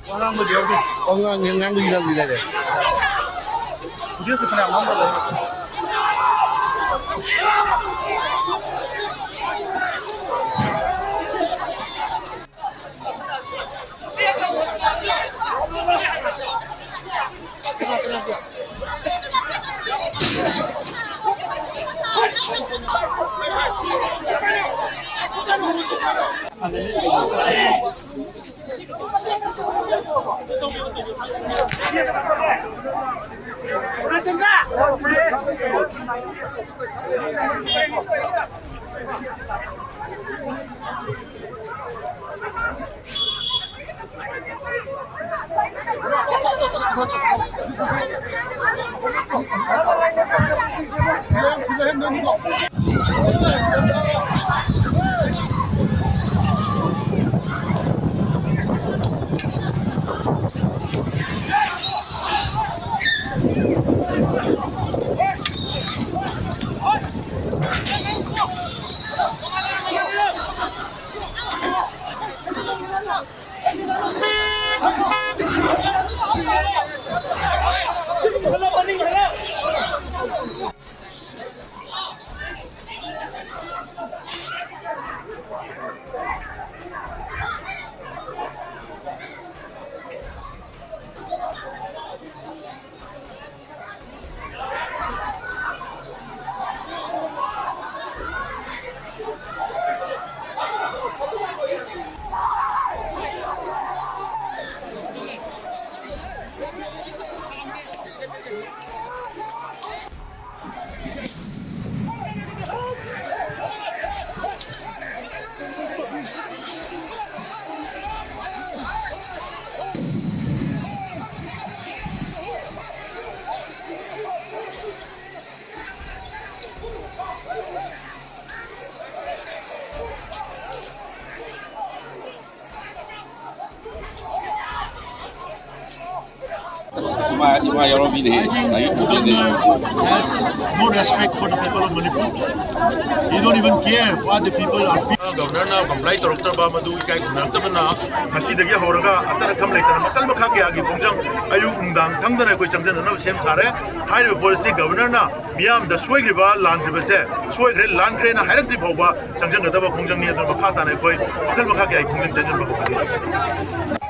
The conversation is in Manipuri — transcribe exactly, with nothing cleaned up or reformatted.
ꯋꯥ ꯉꯥꯡꯕꯁꯨ ꯌꯥꯎꯗꯦ꯫ ꯋꯥ ꯉꯥꯡ-, ꯉꯥꯡꯕꯒꯤ ꯂꯝꯗꯤ ꯂꯩꯔꯦ꯫ ꯚꯤꯗꯤꯑꯣꯁꯦ ꯐꯅꯌꯥꯝ ꯅꯝꯕ ꯂꯩ꯫ ꯃꯥ ꯌꯥꯎꯔꯝꯃꯤꯅꯦꯍꯦ꯫ ꯉꯁꯥꯏꯒꯤ ꯄꯨꯖꯦꯗ ꯌꯥꯎꯔꯝꯃꯤ꯫ Has no respect for the people of Manipur. He don't even care what the people are feeling. ꯒꯕꯔꯅꯔꯅ ꯀꯝꯄ꯭ꯂꯥꯏ ꯇꯧꯔꯛꯇ꯭ꯔꯕ, ꯃꯗꯨ ꯏꯀꯥꯏ ꯈꯨꯝꯅꯔꯛꯇꯕꯅ ꯉꯁꯤꯗꯒꯤ ꯍꯧꯔꯒ ꯑꯇꯠ ꯑꯈꯝ ꯂꯩꯇꯅ ꯃꯈꯜ ꯃꯈꯥ ꯀꯌꯥꯒꯤ ꯈꯣꯡꯖꯪ ꯑꯌꯨꯛ ꯅꯨꯡꯗꯥꯡ ꯈꯪꯗꯅ ꯑꯩꯈꯣꯏ ꯆꯪꯁꯤꯟꯅꯅꯕ ꯁꯦꯝ ꯁꯥꯔꯦ꯫ ꯍꯥꯏꯔꯤꯕ ꯄꯣꯠ ꯑꯁꯤ ꯒꯕꯔꯅꯔꯅ ꯃꯤꯌꯥꯝꯗ ꯁꯣꯏꯈ꯭ꯔꯤꯕ ꯂꯥꯟꯈ꯭ꯔꯤꯕꯁꯦ ꯁꯣꯏꯈ꯭ꯔꯦ ꯂꯥꯟꯈ꯭ꯔꯦꯅ ꯍꯥꯏꯔꯛꯇ꯭ꯔꯤ ꯐꯥꯎꯕ ꯆꯪꯁꯤꯟꯒꯗꯕ ꯈꯣꯡꯖꯪꯅꯤ꯫ ꯑꯗꯨꯅ ꯃꯈꯥ ꯇꯥꯅ ꯑꯩꯈꯣꯏ ꯃꯈꯜ ꯃꯈꯥ ꯀꯌꯥꯒꯤ ꯈꯣꯡꯖꯪ ꯆꯪꯁꯤꯟꯕ ꯍꯧꯒꯅꯤ꯫